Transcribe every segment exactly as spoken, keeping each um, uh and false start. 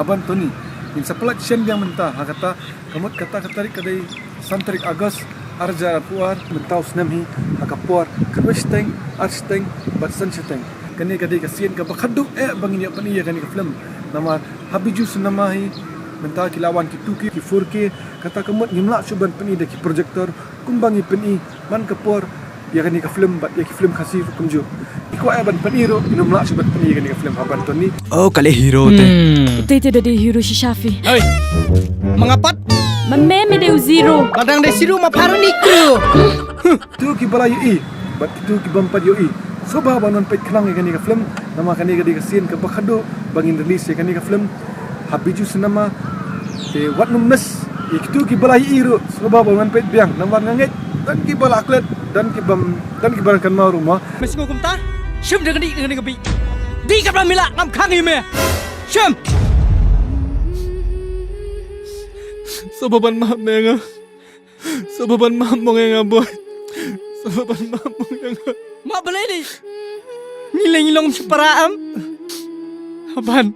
Ban Tony, ngin sa pynlait shen biang mynta ha kata, ka mut kata ka tarik ka dei san tarik August, ar hajar arphew ar, mynta u snem hi, ha ka por khatwei shiteng, ar shiteng, bad san shiteng. Kane ka dei ka sien kaba khadduh eh ba ngin ïoh pyni ïa kane ka film. Namar ha Bijou Cinema hi mynta ki la wan kito ki, ki four K, kata ka mut ngim lah shuh ban pyni da ki projector kumba ngi pyni man ka por ïa kane ka film bad ïa ki film Khasi ruh kumjuh. Ngi kwah eh ban pyni ruh, ngim lah shuh ban pyni ïa kane ka film, ha Ban Tony. Oh, ka leh hero te. Hmm. Te te da dei hero shisha phi. Hei. Ma nga pat. Ma me me dei u zero. Lada nga dei zero ma pha ruh ni crew. Kito kiba la ïohi bad kito ki bym pat ïohi, sngewbha ban wan peit khnang ïa kane ka film. Namar kane ka dei ka sien kaba khadduh ba ngin release ïa kane ka film ha Bijou Cinema. Te wat nym miss. Ïa kito kiba la ïohi ruh, sngewbha ban wan peit biang. Namar nga ngeit don kiba la klet, don kiba, don kiba la kynmaw ruh mo. Me sngew kumta? Shim da kane, da kane ka bih. Dei kaba me lah, ngam khang ïa me. Shim. Sngewbha ban map me ïa nga. Sngewbha ban map mo ïa nga, boy. Sngewbha ban map mo ïa nga. Map balei dei? Ngi leh ngi long shipara em. Ha Ban,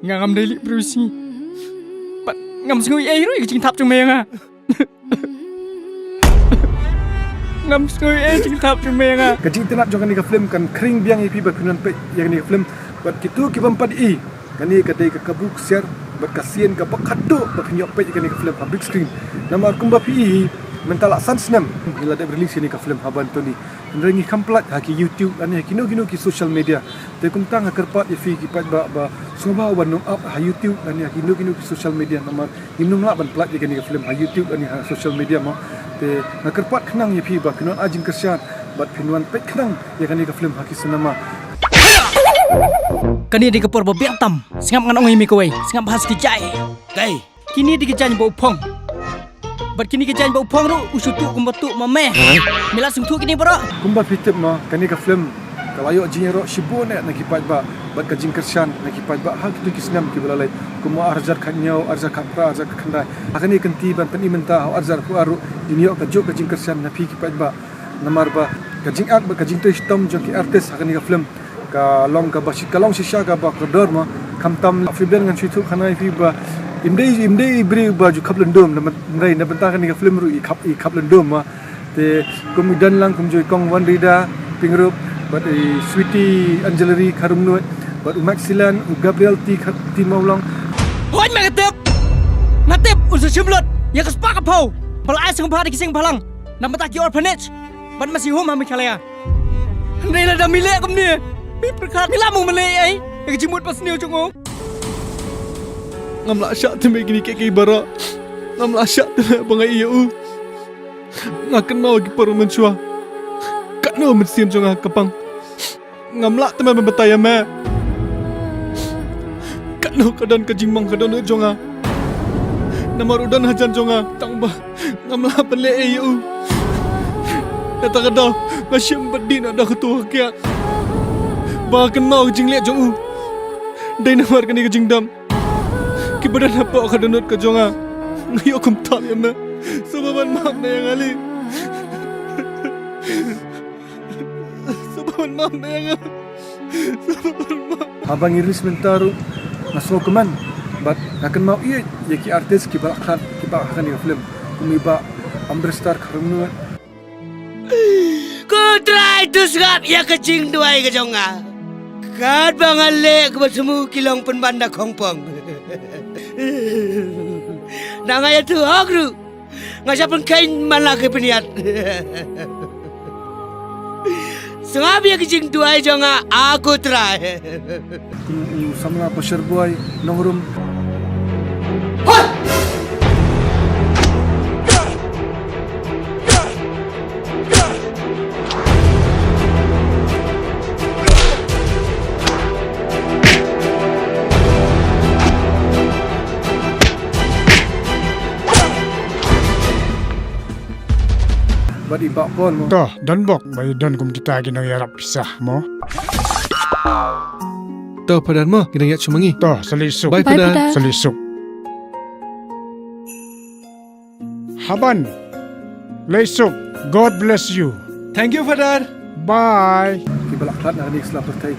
nga ngam dei leh briew shisha. Bad ngam sngew ei ruh ïa ka jingthap jong me ïa nga. Ngam sngew ei jingthap jong me ïa nga. Ka jingitynnad jong kane ka film kan khring biang ïa phi ba phin wan peit ïa kane ka film. Bad kito ki bym pat ïohi, kane ka dei ka kabu ksiar bad ka sien kaba khadduh ba phin ïoh peit ïa kane ka film ha big screen. Namar kumba phi ïohi, mynta la san snem ngi la dep release ïa kane ka film, ha Ban Tony. Hynrei ngi kham pynlait ha ki YouTube lane ha kino kino ki social media. Te kumta nga kyrpad ïa phi ki paidbah ba sngewbha wan nym ap ha YouTube lane ha kino kino ki social media, namar ngim nym lah ban pynlait ïa kane ka film ha YouTube lane ha social media mo. Te nga kyrpad khnang ïa phi ba phin wan ai jingkyrshan bad phin wan peit khnang ïa kane ka film ha ki cinema. Kane dei ka por ba biang tam. Sngap, ngan ong ïa me kawei, sngap bha sa ki jaiñ. Dei. Kine dei ki jaiñ ba u phong. Bad kine ki jaiñ ba u phong ruh u shu tuh kumba tuh ma me. Me lah sngewthuh kine baroh. Kumba phi tip mo, kane ka film ka la ïoh jingïaroh shibun eh na ki paidbah bad ka jingkyrshan na ki paidbah ha kito ki snem kiba la leit, kum ar hajar khathynñiew, ar hajar khatphra, ar hajar khatkhyndai. Ha kane ka kynti ban pyni mynta ha ar hajar arphew ar ruh ngin ïoh kajuh ka jingkyrshan na phi ki paidbah. Namar ba ka jingak bad ka jingtrei shitom jong ki artist ha kane ka film ka long kaba shi-, ka long shisha kaba kordor mo. Khamtam la film ngan shu ïathuh khana ïa phi ba im dei, im dei i briew ba ju khap lyndum, na byn-, hynrei na bynta kane ka film ruh i khap, i khap lyndum mo. Te kum i don lang kumjuh i Kong Wanrida Pyngrope, bad i Sweety Anjali Kharumnuid, bad u Maxilan, u Gabriel T Kha-, T Mawlong. Hooid, nga tip. Nga tip un sa shim lut ïa ka spah ka phew ba la ai sngewbha da ki seng bhalang na bynta ki orphanage bad masi hum ha Meghalaya. Hynrei lada me leh kumne, me pyrkhat me lah mo me leh ei ïa ka jingmut basniew jong u? Ngam lah shah te me kine kiei kiei baroh. Ngam lah shah te me ba nga ïohi ïa u. Nga kynmaw ïa ki por mynshuwa. Katno mynsiem jong nga ka pang. Ngam lah te me ban batai ïa me. Katno ka don ka jingmong ka dohnud jong nga. Namar u don hajan jong nga tang ba ngam lah ban leh ei ïa u. Kata ka daw nga shim bad dih noh da ka tu ka kiad. Ba nga kynmaw ka jingleh jong u. Dei namar kane ka jingdom kiba don hapoh ka dohnud ka jong nga. Nga ïoh kumta ïa me. Sngewbha ban map me ïa nga lei. Sngewbha ban map me ïa nga. Sngewbha ban map. Haba ngi release mynta ruh nga sngewkmen bad nga kynmaw ïa, ïa ki artist kiba la khlad kiba ha kane ka film, kum i Bah Ambrester Kharumnuid. Ko Trai, to sngap ïa ka jingduwai ka jong nga. Katba nga leh kaba thmu ki long pynban da khongpong. Na nga ïathuh hok ruh, nga sha pynkheiñ man la ki pynïaid. Sngap ïa ka jingduwai jong nga, a ko Trai. Kum u samla Pasher Boy Nongrum. Bad i Bah Paul mo. To, don bok ba i don kum kita ki nongïarap pisa mo. To Phadar mo, ngi dang ïaid shuh ma ngi. To, sa leit suk. Bye, Bye, Phadar. Phadar. Sa leit suk. Haban. Leit suk. God bless you. Thank you, Phadar. Bye. Kiba la khlad na kane ka sla pyrthei.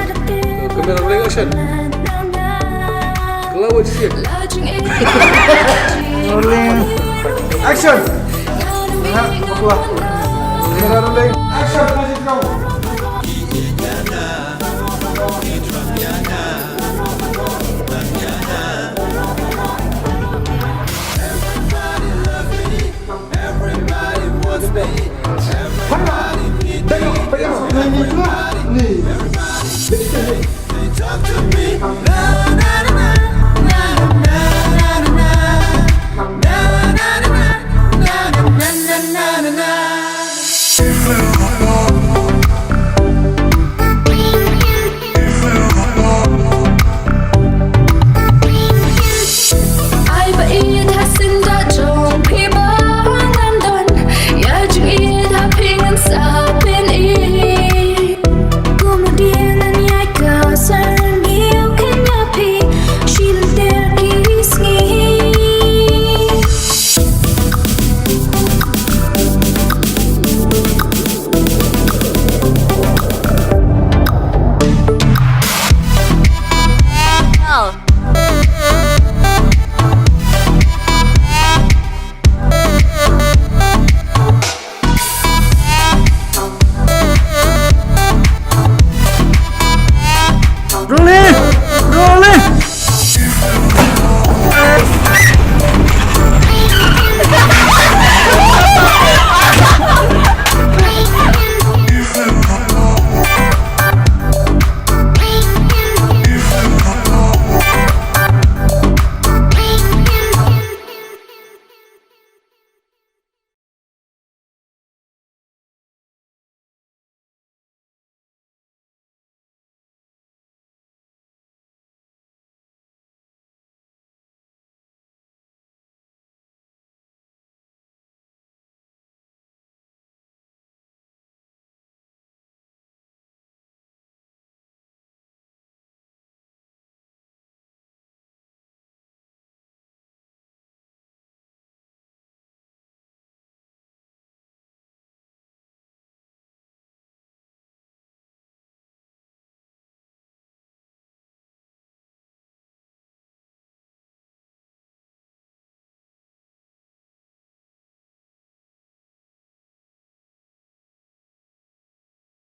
Camera rolling, action. Klawit sien. Rolling. Action. Ha, apa? Camera rolling. Action.